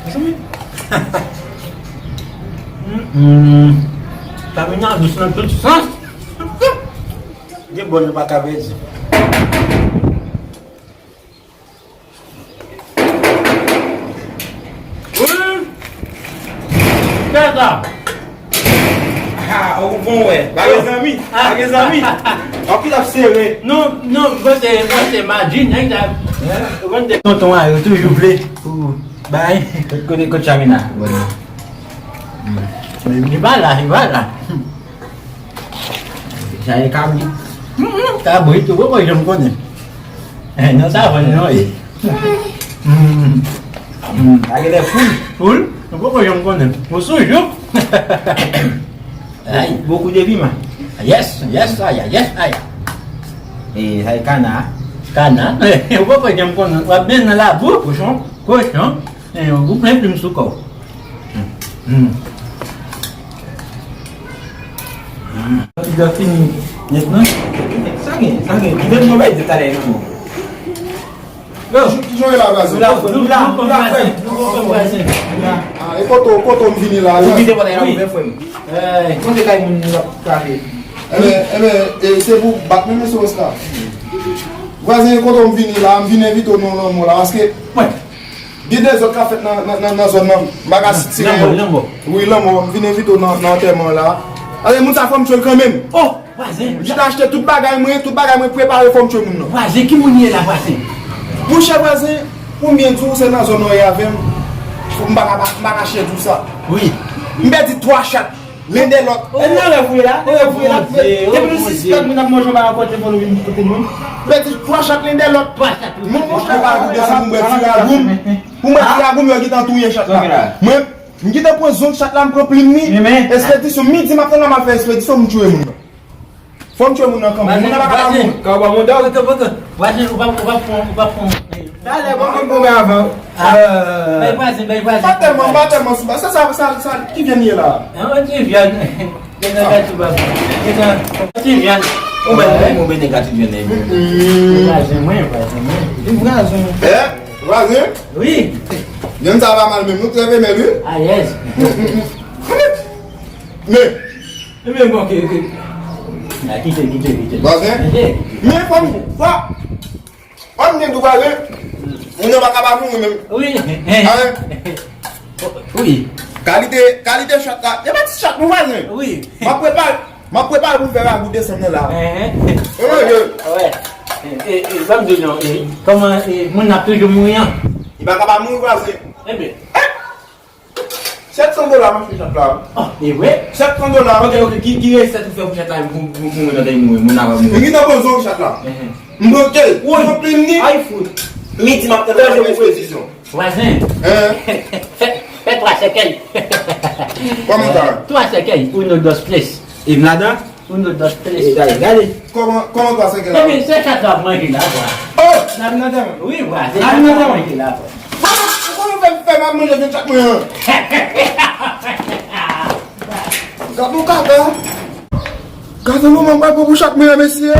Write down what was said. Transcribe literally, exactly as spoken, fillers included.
Mm, mm. Sa vin nan dous nan tout sans. Gen bon nou pa ka pèdi. Wi. Kè sa. Ah, ou bon wè. Pa gen zanmi. Pa gen zanmi. Anpil ap sere. Non, non, mwen se, mwen se Madji, nèg la. Mwen se tonton a, yo toujou vle pou bay. Kote, kote Chamina? Li pa la, li pa la. Sa e kabrit. Mm, mm, kabrit, ou poko janm konnen. Eh, nan savann non e. Mm. Mm, sa genlè poul. Poul? Ou poko janm konnen. Ou sou jouk. Ay, bokou de piman. Yes, yes, aya, yes, aya. E sa e kana. Kana? Ou poko janm konnen. W ap benyen nan labou. Kochon. Kochon. Eh, ou plen plim sou kò w. Hmm. Hmm. Ti dwa fini nèt non. Sa gen, sa gen. Ki vin mwen bay de talè non. Yo, ki jan w ye la, Brazen? Nou la, nou la, nou la, frè m. Ah, e kote w, kote w m vini la? Ou kite pòtay la ouvè, frè m. Eh, kote kay moun nou ap kache? Enben, enben, e, se pou bat menm mesye Oscar. Vwazen, kote w m vini la? M vin envite w nan lanmò la, paske gen dezòd k ap fèt nan, nan, nan, nan zòn nan. M pa ka sitire yo. Lanmò, lanmò. Wi, lanmò. M vin envite w nan, nan antèman la. Ale, moun sa fò m tchwe l kanmenm. Oh, vwazen. M chita achte tout bagay mwen, tout bagay mwen prepare, fò m tchwe moun nan. Vwazen, ki moun ye la, vwazen? Monchè vwazen, pou m byen di w, se nan zòn nan w ye avè m. M pa ka, m pa ka chè di w sa. Wi. M pèdi twa chat. Len dè lòt. E nan lè vre la, nan lè vre la. Depi nou sis kat moun ap manje anba yon pòt, telefòn ou vin kote moun. Pèdi twa chat len dè lòt. Twa chat. Mwen, mwen, mwen pa pou desann pou mwen ti ragoum. Pou mwen ti ragoum, yo gentan touye chat la. Mwen, m gentan pran zong chat la, m pran plim li. Espedisyon, midi m ap tann la, m al fè espedisyon, m tchwe moun nan. Fò m tchwe moun nan kanmenm. Moun nan pa ka pa mouri. Kòb a moun dòg. Poko, poko. Vwazen, ou pa, ou pa pran, ou pa pran. Talè, bon, bon, bon, men avan. Ah, bay vwazen, bay vwazen. Pa tèlman, pa tèlman sou ba. Sa, sa, sa, sa, ki vyann ye la? An, ki vyann? Gen nan gati ba. Gen nan ti vyann. Ou bèl, ou bèl, ou bèl, gati vyann. Vwazen mwen, vwazen mwen. Vwazen. Eh, vwazen? Wi. Vyann sa pa mal menm. Nou trè femèl, wi. Ah, yes. Men. Men bon, ok, ok. Ah, kite, kite, kite. Vwazen? Kite. Men fò m, fò. An gen dou vwazen. Moun yo pa ka pa mouri menm. Wi. Wi. Kalite, kalite chat la. E pa ti chat non vwazen. Wi. M ap prepare, m ap prepare pou fè ragou desann nan la. E manje. Wè. E, e, ban m di w non, e, kòman, e, moun ap toujou mouri an? Li pa ka pa mouri vwazen. Enben. Sèt san dola m achte chat la. Ah, e vre? Sèt san dola. Ok, ok, ki, ki resèt ou fè pou chat la pou, pou, pou moun nan te mouri, moun nan va mouri? M gentan pran zong chat la. M bloke l, m plen li. Ay, fout. Midi m ap tann la pou espedisyon. Vwazen. Fè, fè twa sèkèy. Kòman sa? Twa sèkèy, uno, dos, tres. E m ladan? Uno, dos, tres. E gade, gade. Kòman, kòman twa sèkèy la? Ebyen, se chat la ap manje la, vwa. Oh! N ap nan tèman. Wi, vwa, se chat la ap manje la, vwa. Ou konnen fè, fè m ap manje vyann chat mwen an. Gade yon kaka. Gade yon moman m pral pran pou chat mwen an, mesye.